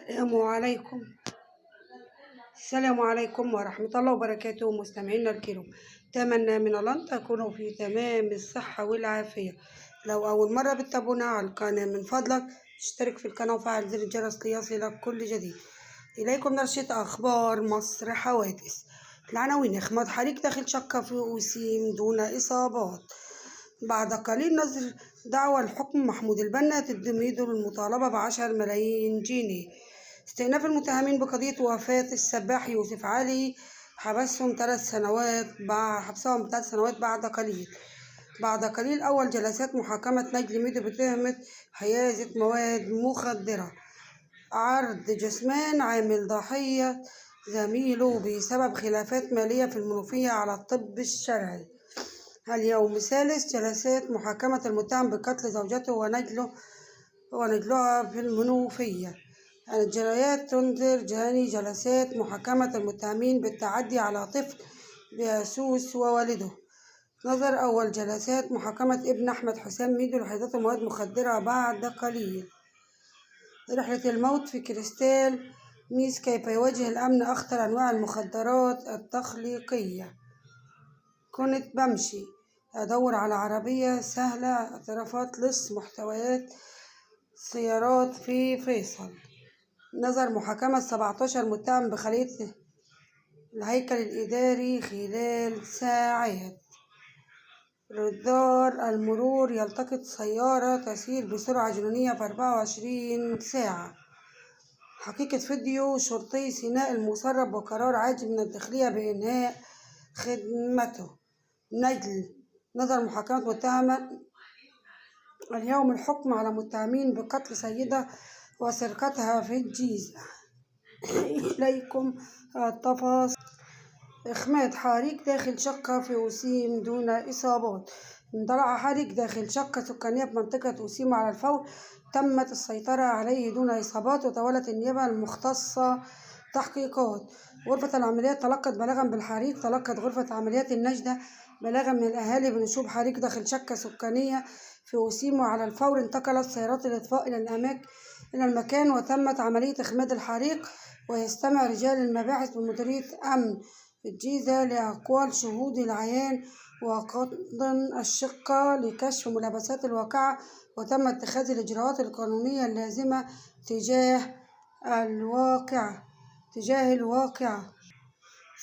السلام عليكم. السلام عليكم ورحمة الله وبركاته مستمعينا الكرام. أتمنى من الله أن تكونوا في تمام الصحة والعافية. لو أول مرة بتتابعونا على القناة من فضلك اشترك في القناة وفعل زر الجرس ليصلك كل جديد. إليكم نشرة أخبار مصر حوادث. العناوين: إخماد حريق داخل شقة في أوسيم دون إصابات. بعد قليل نظر دعوى الحكم محمود البنا ضد ميدو للمطالبة ب10 ملايين جنيه. استئناف المتهمين بقضية وفاة السباح يوسف علي حبسهم 3 سنوات بعد قليل أول جلسات محاكمة نجل ميدو بتهمة حيازة مواد مخدرة. عرض جثمان عامل ضحية زميله بسبب خلافات مالية في المنوفية على الطب الشرعي. اليوم ثالث جلسات محاكمة المتهم بقتل زوجته ونجلها في المنوفية. الجنايات تنذر جاني جلسات محاكمة المتهمين بالتعدي على طفل بيسوس ووالده. نظر أول جلسات محاكمة ابن أحمد حسام ميدو لحيازة مواد مخدرة بعد قليل. رحلة الموت في كريستال ميس كيف يواجه الأمن أخطر أنواع المخدرات التخليقية. كنت بمشي أدور على عربية سهلة اعترافات لص محتويات سيارات في فيصل. نظر محاكمة 17 متهم بخلية الهيكل الإداري خلال ساعات. رادار المرور يلتقط سيارة تسير بسرعة جنونية في 24 ساعة. حقيقة فيديو شرطي سيناء المسرب وقرار عاجل من الداخلية بإنهاء خدمته. نظر محاكمة متهمة اليوم الحكم على متهمين بقتل سيدة وسرقتها في الجيزة. إليكم التفاصيل. إخماد حريق داخل شقة في أوسيم دون إصابات. اندلع حريق داخل شقة سكانية في منطقة أوسيم على الفور تمت السيطرة عليه دون إصابات، وتولت النيابة المختصة تحقيقات. غرفة العمليات تلقت بلاغا بالحريق. تلقت غرفة عمليات النجدة بلاغا من الأهالي بنشوب حريق داخل شقة سكانية في أوسيم، وعلى الفور انتقلت سيارات الإطفاء إلى المكان وتمت عملية إخماد الحريق. ويستمع رجال المباحث بمديرية أمن الجيزة لأقوال شهود العيان وقضن الشقة لكشف ملابسات الواقعة، وتم اتخاذ الإجراءات القانونية اللازمة تجاه الواقعة.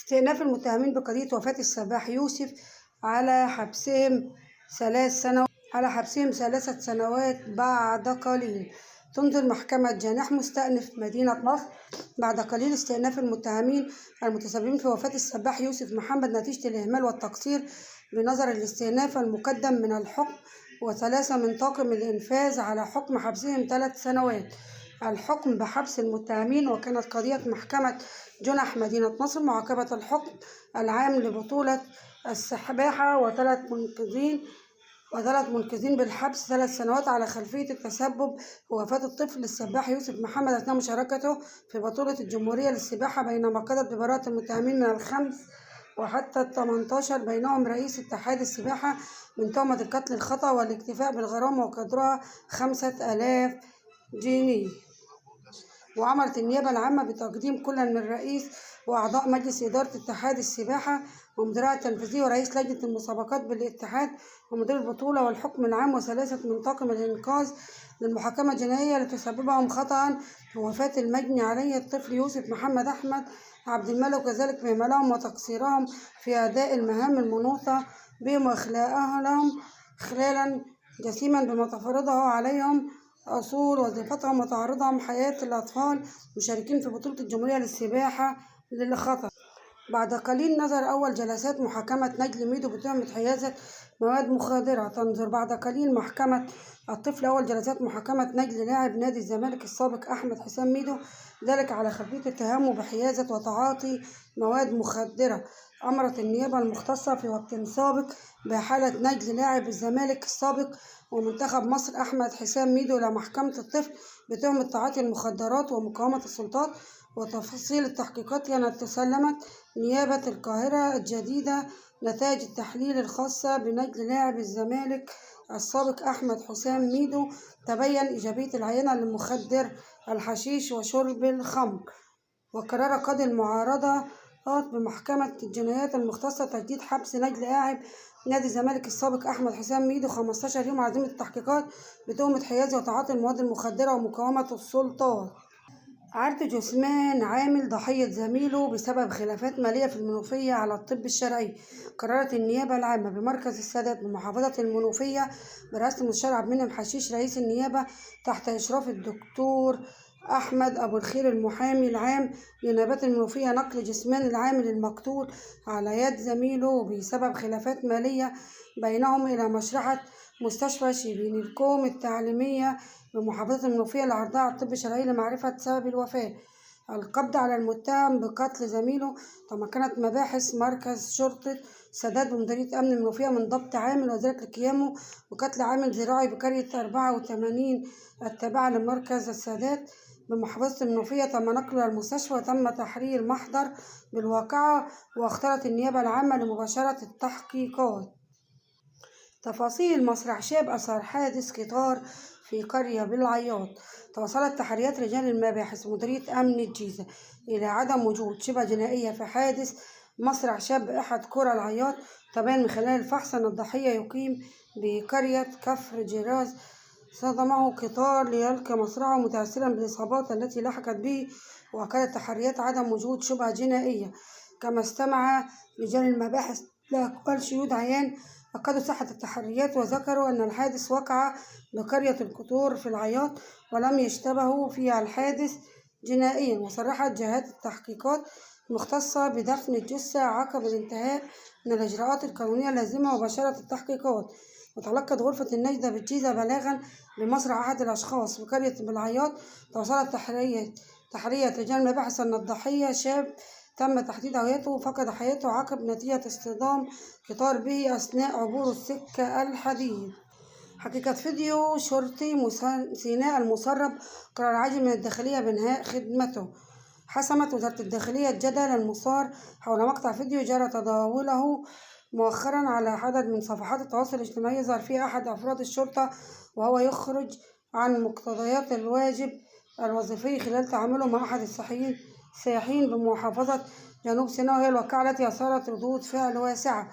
استئناف المتهمين بقضية وفاة السباح يوسف على حبسهم 3 سنوات بعد قليل. تنظر محكمة جناح مستأنف مدينة نصر بعد قليل استئناف المتهمين المتسببين في وفاة السباح يوسف محمد نتيجة الإهمال والتقصير بنظر الاستئناف المقدم من الحكم و3 من طاقم الإنفاذ على حكم حبسهم 3 سنوات. الحكم بحبس المتهمين. وكانت قضية محكمة جناح مدينة نصر معاقبة الحكم العام لبطولة السباحة وثلاث منقذين بالحبس 3 سنوات على خلفية التسبب في وفاة الطفل السباح يوسف محمد أثناء مشاركته في بطولة الجمهورية للسباحة، بينما قضت ببراءة المتهمين من 5 وحتى 18 بينهم رئيس اتحاد السباحة من تهمة القتل الخطأ والاكتفاء بالغرامة وقدرها 5000 جنيه. وأمرت النيابة العامة بتقديم كل من رئيس وأعضاء مجلس إدارة اتحاد السباحة ومديرها التنفيذي ورئيس لجنة المسابقات بالاتحاد ومدير البطولة والحكم العام و3 من طاقم الإنقاذ للمحاكمة الجنائية لتسببهم خطأ في وفاة المجني عليه الطفل يوسف محمد أحمد عبد الملك، وكذلك بإهمالهم وتقصيرهم في أداء المهام المنوطة بهم وإخلاءها لهم خلالا جسيما بما تفرضه عليهم أصول وظيفتهم وتعرضهم حياة الأطفال مشاركين في بطولة الجمهورية للسباحة للخطر. بعد قليل نظر أول جلسات محاكمة نجل ميدو بتهمة حيازة مواد مخدرة. تنظر بعد قليل محكمة الطفل أول جلسات محاكمة نجل لاعب نادي الزمالك السابق أحمد حسام ميدو، ذلك على خلفية اتهامه بحيازة وتعاطي مواد مخدرة. أمرت النيابة المختصة في وقت سابق بحالة نجل لاعب الزمالك السابق ومنتخب مصر أحمد حسام ميدو إلى محكمة الطفل بتهمة تعاطي المخدرات ومقاومة السلطات. وتفاصيل التحقيقات كانت تسلمت نيابة القاهرة الجديدة نتائج التحليل الخاصة بنجل لاعب الزمالك السابق أحمد حسام ميدو. تبين إيجابية العينة للمخدر الحشيش وشرب الخمر. وقرر قاضي المعارضة بمحكمة الجنايات المختصة تجديد حبس نجل لاعب نادي الزمالك السابق أحمد حسام ميدو 15 يوم على ذمة التحقيقات بتهمة حيازه وتعاطي المواد المخدرة ومقاومة السلطات. عرض جثمان عامل ضحية زميله بسبب خلافات مالية في المنوفية على الطب الشرعي. قررت النيابة العامة بمركز السادات بمحافظة المنوفية برئاسة المستشار عبد المنعم حشيش رئيس النيابة تحت إشراف الدكتور أحمد أبو الخير المحامي العام لنيابات المنوفية نقل جثمان العامل المقتول على يد زميله بسبب خلافات مالية بينهم إلى مشرحة مستشفى شبين التعليمية بمحافظة المنوفية لعرضها على الطب الشرعي لمعرفة سبب الوفاة. القبض على المتهم بقتل زميله. تمكنت مباحث مركز شرطة السادات بمديرية أمن المنوفية من ضبط عامل وذلك لقيامه بقتل عامل زراعي بقرية 84 التابعة لمركز السادات بمحافظة المنوفية. تم نقله إلى المستشفى وتم تحرير محضر بالواقعة، واختارت النيابة العامة لمباشرة التحقيقات. تفاصيل مسرح شاب أثار حادث قطار في قرية بالعياط. توصلت تحريات رجال المباحث ومديرية أمن الجيزة إلى عدم وجود شبه جنائية في حادث مسرح شاب أحد قرى العياط. تبين من خلال الفحص أن الضحية يقيم بقرية كفر جراز صدمه قطار ليلقى مصرعه متأثرا بالإصابات التي لحقت به. وأكدت تحريات عدم وجود شبهة جنائية، كما استمع رجال المباحث لأقوال شهود عيان أكدوا صحة التحريات وذكروا أن الحادث وقع بقرية القطور في العياط ولم يشتبهوا في الحادث جنائيا. وصرحت جهات التحقيقات المختصة بدفن الجثة عقب الانتهاء من الإجراءات القانونية اللازمة وبشرت التحقيقات. وتلقت غرفة النجدة بالجيزة بلاغا بمصرع أحد الأشخاص بقرية بالعياط. توصلت تحرية رجال المباحث أن الضحية شاب تم تحديد هويته فقد حياته عقب نتيجة اصطدام قطار به أثناء عبور السكة الحديد. حقيقة فيديو شرطي سيناء المسرب قرار عاجل من الداخلية بإنهاء خدمته. حسمت وزارة الداخلية الجدل المثار حول مقطع فيديو جرى تداوله مؤخرا على عدد من صفحات التواصل الاجتماعي يظهر فيه أحد أفراد الشرطة وهو يخرج عن مقتضيات الواجب الوظيفي خلال تعامله مع أحد السائحين بمحافظة جنوب سيناء، وهي الواقعة التي أثارت ردود فعل واسعة.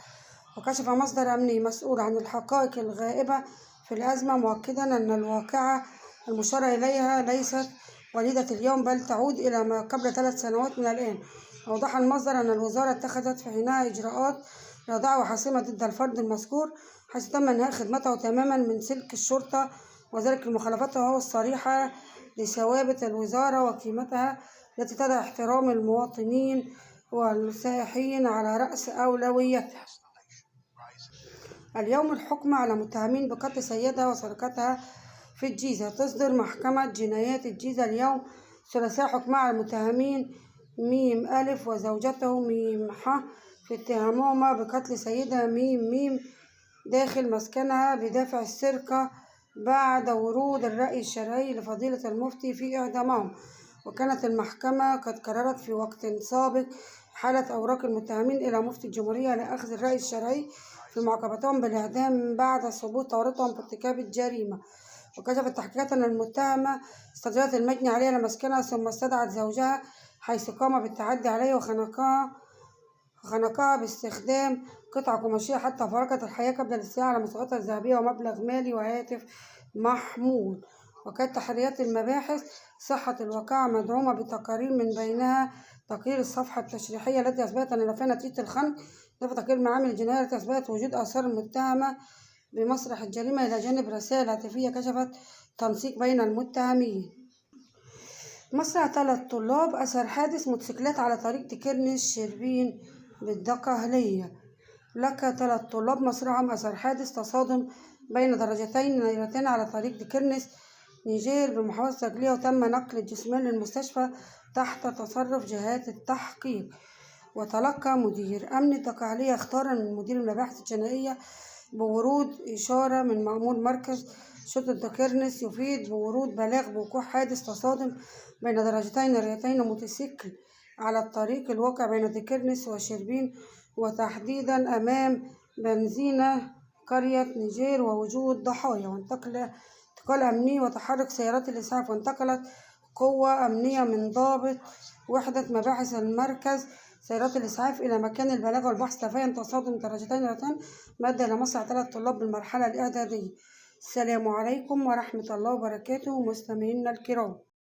وكشف مصدر أمني مسؤول عن الحقائق الغائبة في الأزمة مؤكدا أن الواقعة المشار إليها ليست وليدة اليوم بل تعود إلى ما قبل 3 سنوات من الآن. أوضح المصدر أن الوزارة اتخذت في حينها إجراءات رادعة وحاسمة ضد الفرد المذكور، حيث تم إنهاء خدمته تماما من سلك الشرطة، وذلك لمخالفته الصريحة لثوابت الوزارة وقيمتها التي تضع احترام المواطنين والسائحين على رأس أولوياتها. اليوم الحكم على متهمين بقتل سيدة وسرقتها في الجيزة. تصدر محكمة جنايات الجيزة اليوم ثلاثاء حكمها على المتهمين ميم ألف وزوجته ميم ح في اتهامهما بقتل سيدة ميم داخل مسكنها بدافع السرقة بعد ورود الرأي الشرعي لفضيلة المفتي في إعدامهم. وكانت المحكمة قد قررت في وقت سابق حالة أوراق المتهمين إلى مفتي الجمهورية لأخذ الرأي الشرعي في معاقبتهم بالإعدام بعد ثبوت ورطهم في ارتكاب الجريمة. وكشفت التحقيقات أن المتهمة استدرجت المجني عليها لمسكنها ثم استدعت زوجها حيث قام بالتعدي عليه وخنقها باستخدام قطعة قماشية حتى فارقت الحياة قبل الاستيلاء على مسروقاتها الذهبية ومبلغ مالي وهاتف محمول. وكانت تحريات المباحث صحة الواقعة مدعومة بتقارير من بينها تقرير الصفحة التشريحية التي أثبتت أن فيها نتيجة الخنق، إضافة تقرير المعامل الجنائية التي أثبتت وجود آثار المتهمة بمسرح الجريمة إلى جانب رسائل هاتفية كشفت تنسيق بين المتهمين. مسرع 3 طلاب أثر حادث موتوسيكلات على طريق تكرنس شربين بالدقهلية. لقى 3 طلاب مصرعهم أثر حادث تصادم بين دراجتين ناريتين على طريق تكرنس نيجير بمحافظة دجلية، وتم نقل الجسمان للمستشفى تحت تصرف جهات التحقيق. وتلقى مدير أمن الدقهلية اختارا من مدير المباحث الجنائية بورود إشارة من مأمور مركز شرطة تكرنس يفيد بورود بلاغ بوقوع حادث تصادم بين دراجتين ناريتين وموتوسيكل على الطريق الواقع بين تكرنس وشربين، وتحديدا أمام بنزينة قرية نيجير، ووجود ضحايا. وانتقال أمني وتحرك سيارات الإسعاف. وانتقلت قوة أمنية من ضابط وحدة مباحث المركز سيارات الإسعاف إلى مكان البلاغ والبحث تبين تصادم درجتين رتان مادة لمصنع 3 طلاب بالمرحلة الإعدادية. السلام عليكم ورحمة الله وبركاته مستمعينا الكرام.